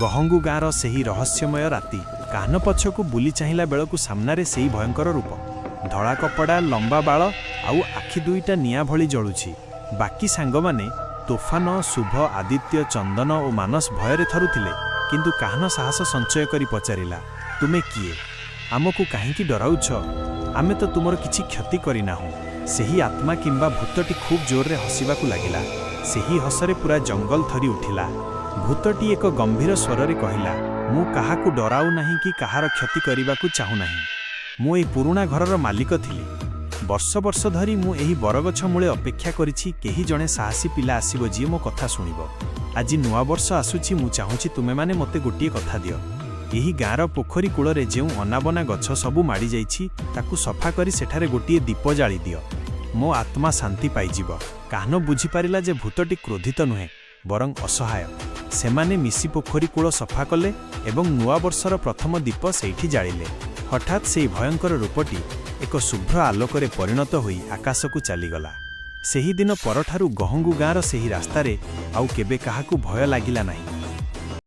ଗହଙ୍ଗୁ ଗାଁର ସେହି ରହସ୍ୟମୟ ରାତି। କାହ୍ନ ପଛକୁ ବୁଲି ଚାହିଁଲା ବେଳକୁ ସାମ୍ନାରେ ସେଇ ଭୟଙ୍କର ରୂପ। ଧଳା କପଡ଼ା, ଲମ୍ବା ବାଳ ଆଉ ଆଖି ଦୁଇଟା ନିଆଁ ଭଳି ଜଳୁଛି। ବାକି ସାଙ୍ଗମାନେ ତୋଫାନ, ଶୁଭ, ଆଦିତ୍ୟ, ଚନ୍ଦନ ଓ ମାନସ ଭୟରେ ଥରୁଥିଲେ, କିନ୍ତୁ କାହ୍ନ ସାହସ ସଞ୍ଚୟ କରି ପଚାରିଲା, ତୁମେ କିଏ? ଆମକୁ କାହିଁକି ଡରାଉଛ? ଆମେ ତ ତୁମର କିଛି କ୍ଷତି କରିନାହୁଁ। ସେହି ଆତ୍ମା କିମ୍ବା ଭୂତଟି ଖୁବ୍ ଜୋରରେ ହସିବାକୁ ଲାଗିଲା। ସେହି ହସରେ ପୁରା ଜଙ୍ଗଲ ଥରି ଉଠିଲା। ଭୂତଟି ଏକ ଗମ୍ଭୀର ସ୍ୱରରେ କହିଲା, ମୁଁ କାହାକୁ ଡରାଉ ନାହିଁ କି କାହାର କ୍ଷତି କରିବାକୁ ଚାହୁଁନାହିଁ। ମୁଁ ଏହି ପୁରୁଣା ଘରର ମାଲିକ ଥିଲି। ବର୍ଷ ବର୍ଷ ଧରି ମୁଁ ଏହି ବରଗଛ ମୂଳେ ଅପେକ୍ଷା କରିଛି, କେହି ଜଣେ ସାହସୀ ପିଲା ଆସିବ ଯିଏ ମୋ କଥା ଶୁଣିବ। ଆଜି ନୂଆବର୍ଷ ଆସୁଛି। ମୁଁ ଚାହୁଁଛି ତୁମେମାନେ ମୋତେ ଗୋଟିଏ କଥା ଦିଅ। ଏହି ଗାଁର ପୋଖରୀ କୂଳରେ ଯେଉଁ ଅନାବନା ଗଛ ସବୁ ମାଡ଼ିଯାଇଛି, ତାକୁ ସଫା କରି ସେଠାରେ ଗୋଟିଏ ଦୀପ ଜାଳି ଦିଅ। ମୋ ଆତ୍ମା ଶାନ୍ତି ପାଇଯିବ। କାହ୍ନ ବୁଝିପାରିଲା ଯେ ଭୂତଟି କ୍ରୋଧିତ ନୁହେଁ, ବରଂ ଅସହାୟ। ସେମାନେ ମିଶି ପୋଖରୀ କୂଳ ସଫା କଲେ ଏବଂ ନୂଆବର୍ଷର ପ୍ରଥମ ଦୀପ ସେଇଠି ଜାଳିଲେ। ହଠାତ୍ ସେହି ଭୟଙ୍କର ରୂପଟି ଏକ ଶୁଭ୍ର ଆଲୋକରେ ପରିଣତ ହୋଇ ଆକାଶକୁ ଚାଲିଗଲା। ସେହିଦିନ ପରଠାରୁ ଗହଙ୍ଗୁ ଗାଁର ସେହି ରାସ୍ତାରେ ଆଉ କେବେ କାହାକୁ ଭୟ ଲାଗିଲା ନାହିଁ।